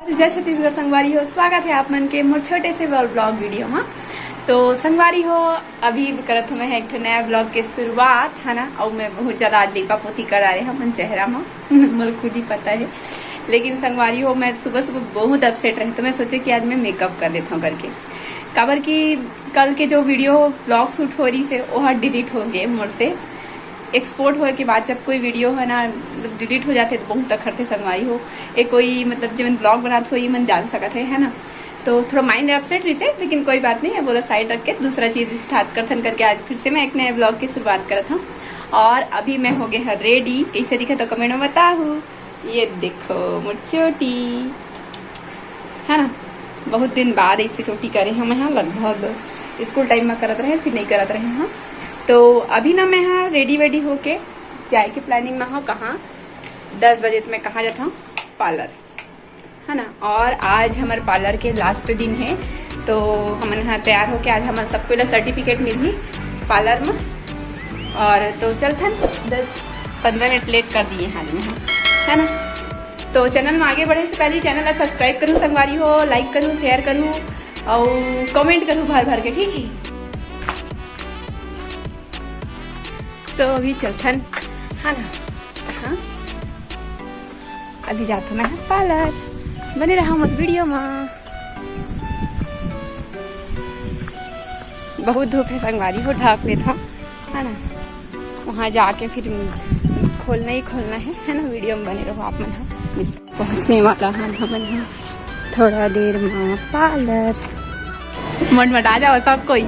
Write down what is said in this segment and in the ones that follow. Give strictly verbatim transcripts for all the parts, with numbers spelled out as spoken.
जय छत्तीसगढ़ संगवारी हो, स्वागत है आप मन के मोर छोटे से ब्लॉग वीडियो में। तो संगवारी हो, अभी करत हूँ मैं एक ठो नया ब्लॉग के शुरुआत, है ना। और मैं बहुत ज़्यादा आज लिपा पोती कर डारे हूँ मन चेहरा में। मुझे खुद ही पता है। लेकिन संगवारी हो, मैं सुबह सुबह बहुत अपसेट रहे, तो मैं सोचे कि आज मैं मेकअप कर लेता हूँ करके। काबर कि कल के जो वीडियो ब्लॉग शूट हो रही से, वो डिलीट हो गए मोर से। एक्सपोर्ट होए के बाद जब कोई वीडियो है ना, मतलब डिलीट हो जाते, तो बहुत अखरते संगवारी हो। ए कोई, मतलब, जब ब्लॉग बनात हो, ये मन जान सकत है, है ना। तो थोड़ा माइंड अपसेट रही से, लेकिन कोई बात नहीं है, बोला साइड रख के दूसरा चीज़ स्टार्ट करथन करके आज फिर से मैं एक नए ब्लॉग की शुरुआत करत हूँ। और अभी मैं हो गए हूँ रेडी। कैसे दिखे तो कमेंट में बताहू। ये देखो मोर चोटी, है ना, बहुत दिन बाद ऐसे चोटी करे हम यहाँ, लगभग स्कूल टाइम में करत रहे, फिर नहीं करत रहे हम। तो अभी ना मैं यहाँ रेडी वेडी होके जाए के प्लानिंग में हूँ। कहाँ? दस बजे तो मैं कहाँ जाता हूँ? पार्लर, है ना। और आज हमारे पार्लर के लास्ट दिन है, तो हमन यहाँ तैयार होके आज हमारे सबको ला सर्टिफिकेट मिलही पार्लर में। और तो चलथन, दस पन्द्रह मिनट लेट कर दिए हैं आज में, है ना। तो चैनल में आगे बढ़े से पहले चैनल ला सब्सक्राइब करूँ संगवारी हो, लाइक करूँ, शेयर करूँ और कमेंट करूँ भर भर के, ठीक है। तो अभी चलथन, है ना। हाँ, अभी जाथो मैं पार्लर, बने रहा मोर वीडियो में। बहुत धूप है संगवारी हो, ढाक लेता, है ना। वहाँ जाके फिर खोलना ही खोलना है, है ना। वीडियो में बने रहो आप मन। पहुँचने वाला है हमन ह थोड़ा देर में पार्लर। मटमटा जाओ सब कोई,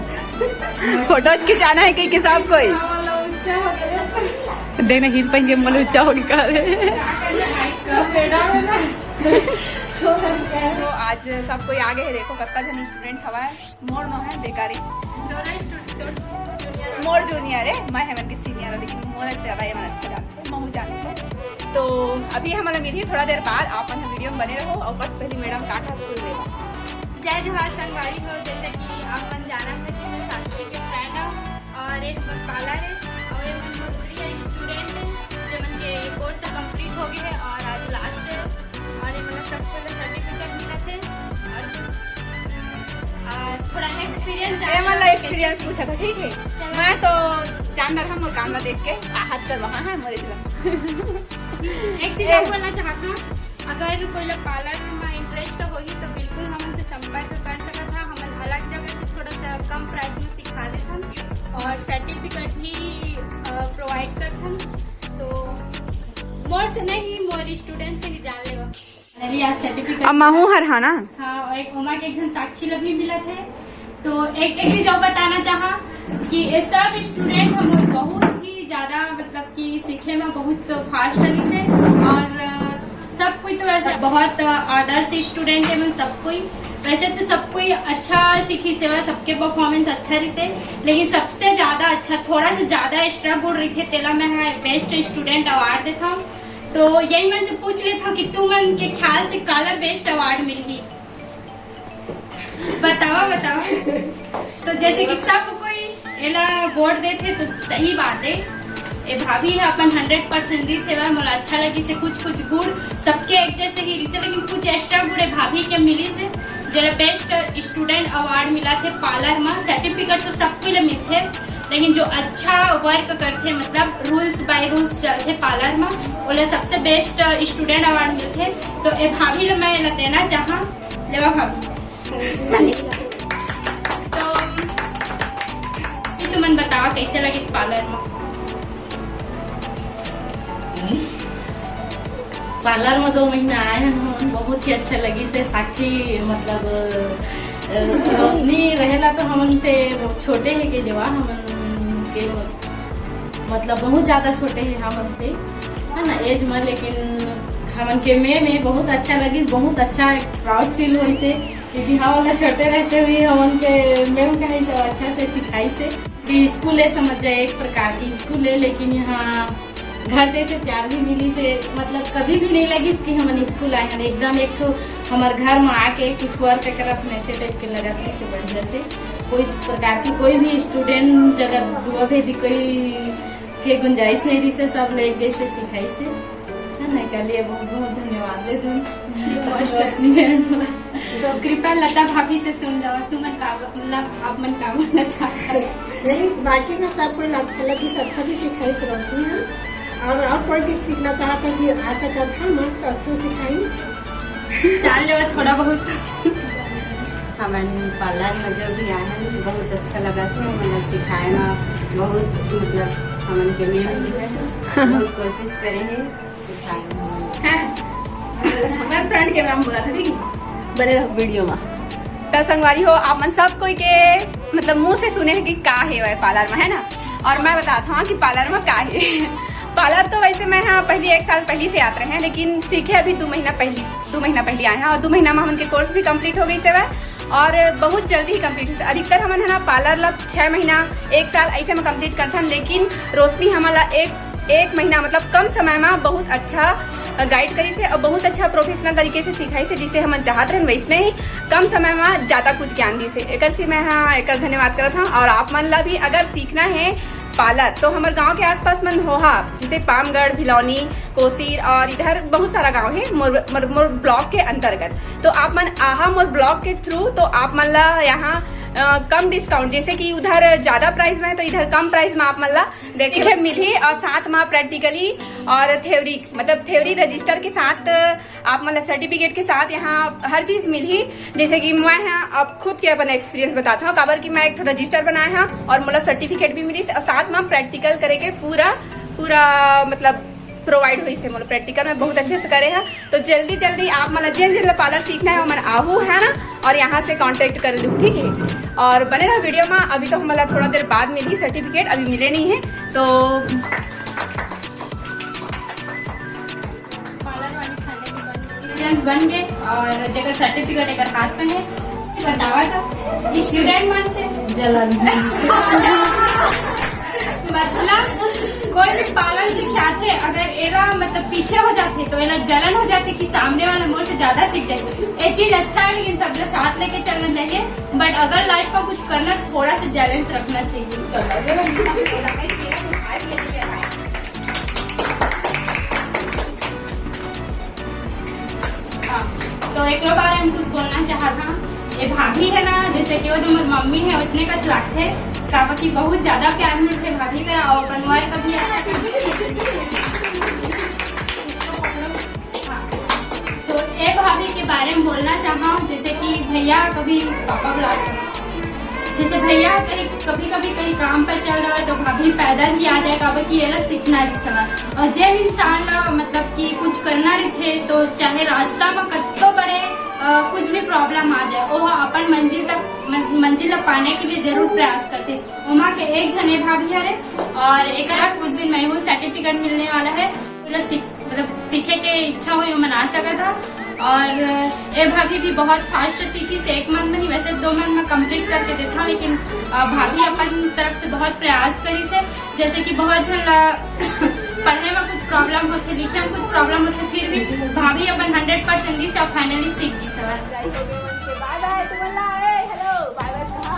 फोटोज खिंचाना है कि, कि सब कोई। देख ना, हील पहन के मोला ऊंचा हो गया। तो आज सब कोई आ गए है, देखो कितना जन स्टूडेंट हवा है। मोर नो है बेकारी, दोनों स्टूडेंट, मोर जूनियर है, मैं हेमन के सीनियर है, लेकिन मोर से ज्यादा हेमन अच्छा जानते हैं, महू जानते हैं। तो अभी हमन मिलही थोड़ा देर बाद, आप मन वीडियो में बने रहो और बस पहली मैडम का का सुन लेवा। जय जोहार संगवारी हो, जैसे कि आप मन जाना है कि मैं साक्षी के फ्रेंड हूँ और एक मोर पार्लर है और एक मोर दूसरी स्टूडेंट है, जेमन के कोर्स कंप्लीट हो गए है और आज लास्ट है और ये मतलब सबको सर्टिफिकेट मिला थे और कुछ आ, थोड़ा एक्सपीरियंस ये वाला एक्सपीरियंस पूछा था, ठीक है। मैं तो जानदार हम मोर काम ला देख के आहत कर वहाँ है मोरे चला। एक चीज और बोलना चाहता हूँ, अगर कोई लोग पार्लर में इंटरेस्ट होही तो बिल्कुल हमन से संपर्क कर सकत हा। हमन अलग जगह से थोड़ा सा कम प्राइस में सिखा देथन और सर्टिफिकेट भी प्रोवाइड करथन। तो मोर से नहीं, मोर स्टूडेंट से ही जान लेवा। फाइनली आज सर्टिफिकेट अब महू हर हा ना। हाँ, और एक ओमा के एक जन साक्षी ला भी मिला थे। तो एक, एक चीज और बताना चाहा कि ये सब स्टूडेंट हम लोग बहुत ही ज्यादा, मतलब कि सीखे में बहुत फास्ट रही से और अ, सब कोई तो ऐसा बहुत आदर्श स्टूडेंट है, मतलब सब कोई, वैसे तो सब कोई अच्छा सीखी सेवा, सबके परफॉर्मेंस अच्छा रही से, लेकिन सबसे ज्यादा अच्छा, थोड़ा सा ज्यादा एक्स्ट्रा गुण रही थे, तेला मैं बेस्ट स्टूडेंट अवार्ड देता हूँ। तो यही मन से पूछ लेता हूँ कि तुमन के ख्याल से काला बेस्ट अवार्ड मिलही? बतावा, बतावा। तो जैसे कि सब कोई एला वोट देथे, तो सही बात है, ए भाभी ह अपन हंड्रेड परसेंट दी सेवा, मोला अच्छा लगी से कुछ कुछ गुण सबके एक जैसे ही रिसे, लेकिन कुछ एक्स्ट्रा गुण ए भाभी के मिली से, जेला बेस्ट स्टूडेंट अवार्ड मिला थे पार्लर में। सर्टिफिकेट तो सबको ले मिलथे, लेकिन जो अच्छा वर्क करथे, मतलब रूल्स बाय रूल्स चलथे पार्लर में, ओला सबसे बेस्ट स्टूडेंट अवार्ड मिलथे। तो ए भाभी ला मैं एला देना चाहा, लेवा भाभी। तो ये तुमन बतावा कैसे लगिस पार्लर में? पार्लर में दो महीना आए हैं हम, बहुत ही अच्छा लगी से साक्षी, मतलब अ, रोशनी रहेला तो हमन से छोटे है के देवा, हमन के मतलब बहुत ज्यादा छोटे है हमन से, है ना, एज में, लेकिन हमन के में में बहुत अच्छा लगी, बहुत अच्छा प्राउड फील होई से, क्योंकि हम लोग छोटे रहते हुए हमन के मैम कहीं से अच्छा से सिखाई से कि स्कूल है, समझ जाए एक प्रकार की स्कूल है, लेकिन यहाँ घर जैसे प्यार भी मिली से, मतलब कभी भी नहीं लगी कि हमन स्कूल आए हैं। एकदम एक ठो हमारे घर में आके कुछ वर्क करत हैं, ऐसे टाइप के लगा था, इससे बढ़िया से कोई प्रकार की कोई भी स्टूडेंट जगह दुआ भेदी कोई के गुंजाइश नहीं रही से, सब ले जैसे सिखाई से। नहीं कर लिए, बहुत बहुत धन्यवाद दे दूँ। तो कृपया लता भाभी से सुन लो, तुमन का मतलब आप मन का बोलना चाहता है? नहीं, बाकी का सब कोई अच्छा लगी, अच्छा भी सिखाई रोशनी है। और और कोई भी सीखना चाहता है कि आ सकत है, मस्त अच्छा सिखाई। डाल लो थोड़ा बहुत। हमन पार्लर में जो भी आए हैं, बहुत अच्छा लगा थे, हमन सिखाए में बहुत, मतलब, हमन के मेहनत है, बहुत कोशिश करे हैं सिखाए में। हैं? मैं फ्रंट कैमरा में बोला था, ठीक है? बने रहो वीडियो में। त संगवारी हो, आप मन सब कोई के, मतलब, मुंह से सुने हैं कि का हे वह पार्लर में, है ना? और मैं बताता हूँ कि पार्लर में का हे। पार्लर तो वैसे मैं, हाँ, पहली एक साल पहली से आत रहे हैं, लेकिन सीखे अभी दो महीना पहली, दो महीना पहली आए हैं और दो महीना में हमन के कोर्स भी कंप्लीट हो गई से वह, और बहुत जल्दी ही कंप्लीट हो से। अधिकतर हमन है ना पार्लर ला छह महीना, एक साल ऐसे में कंप्लीट करथन, लेकिन रोशनी हमन ला एक एक महीना, मतलब, कम समय में बहुत अच्छा गाइड करी से और बहुत अच्छा प्रोफेशनल तरीके से सिखाई से, जिसे हमन चाहत रहन वैसने ही कम समय में ज्यादा कुछ ज्ञान दी से। एकर से मैं, हाँ, एकर धन्यवाद करत हूँ। और आप मन ला भी अगर सीखना है पार्लर, तो हमर गांव के आसपास मन होहा, जैसे पामगढ़, भिलौनी, कोसीर और इधर बहुत सारा गांव है मोर, मोर, मोर ब्लॉक के अंतर्गत। तो आप मन आहा मोर ब्लॉक के थ्रू, तो आप मन ला यहाँ अ, कम डिस्काउंट, जैसे कि उधर ज्यादा प्राइस में है तो इधर कम प्राइस में आप मन ला देखे मिलही। और साथ में प्रैक्टिकली और थ्योरी, मतलब थ्योरी रजिस्टर के साथ, आप मन ला सर्टिफिकेट के साथ यहाँ हर चीज मिलही। जैसे कि मैं यहाँ अब खुद के अपन एक्सपीरियंस बताता हूँ, काबर कि मैं एक ठो रजिस्टर बनाए हूँ और मोला सर्टिफिकेट भी मिली और साथ में प्रैक्टिकल करे के पूरा, पूरा, मतलब, प्रोवाइड होइस हे मोला, प्रैक्टिकल में बहुत अच्छे से करे हैं। तो जल्दी जल्दी आप मन ला जेन जेन ला पार्लर सीखना है, ओमन आहू है ना, और यहाँ से कॉन्टेक्ट कर लू, ठीक है? और बने रहो वीडियो में। अभी तो हमला थोड़ा देर बाद मिली सर्टिफिकेट, अभी मिले नहीं है। तो पार्लर वाली खाने की बन गए और जेकर सर्टिफिकेट एकर हाथ में है, बतावा तो स्टूडेंट मन से जलन। मतलब, कोई भी पार्लर सीख जाथे, अगर एला, मतलब, पीछे हो जाथे तो एला जलन हो जाथे कि सामने वाला मोर से ज्यादा सीख जाए। ये चीज अच्छा है, लेकिन सब लोग साथ लेके चलना चाहिए। बट अगर लाइफ में कुछ करना, थोड़ा सा जलन रखना चाहिए। हाँ, तो एकरो बारे में कुछ बोलना चाहत हूँ। ये भाभी है ना, जैसे कि वो जो मोर मम्मी है, उसने कस लागथे, काबर कि बहुत ज्यादा प्यार मिलथे भाभी का, और अपन वर्क भी अच्छा करथे। हाँ, तो ये भाभी के बारे में बोलना चाहूँ, जैसे कि भैया कभी पापा बुलाते हैं, जैसे भैया कहीं, कभी कभी कहीं काम पर चल रहा है तो भाभी पैदल ही आ जाए, काबर कि ये ला सीखना है सवाल। और जे इंसान ला, मतलब कि कुछ करना रहिथे, तो चाहे रास्ता में कत्तो बड़े, अ, कुछ भी प्रॉब्लम आ जाए, वो अपन मंजिल तक, मन-, मंजिल ला पाने के लिए जरूर प्रयास करथे। ओमा के एक झने भाभी हरे, और एकरा कुछ दिन में वो सर्टिफिकेट मिलने वाला है। पूरा सीख, मतलब, सीखे के इच्छा होई, ओमन आ सकत ह। और ए भाभी भी बहुत फास्ट सीखिस, एक मंथ में ही, वैसे दो मंथ में कंप्लीट करके देता, लेकिन, अ, भाभी अपन तरफ से बहुत प्रयास करिस हे। जैसे कि बहुत झन ला पढ़ने में कुछ प्रॉब्लम होथे, लिखे में कुछ प्रॉब्लम होथे, फिर भी भाभी अपन हंड्रेड परसेंट दिस और फाइनली सीख गिस हवय। बाय बाय, तुमन ला, ए, हेलो, बाय बाय कहा।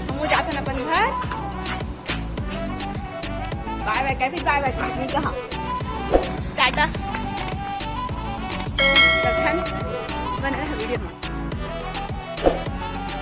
हमू जाथन अपन घर। बाय बाय, कैफी बाय बाय, नहीं कहा। टाटा। तो, बने रहे वीडियो में।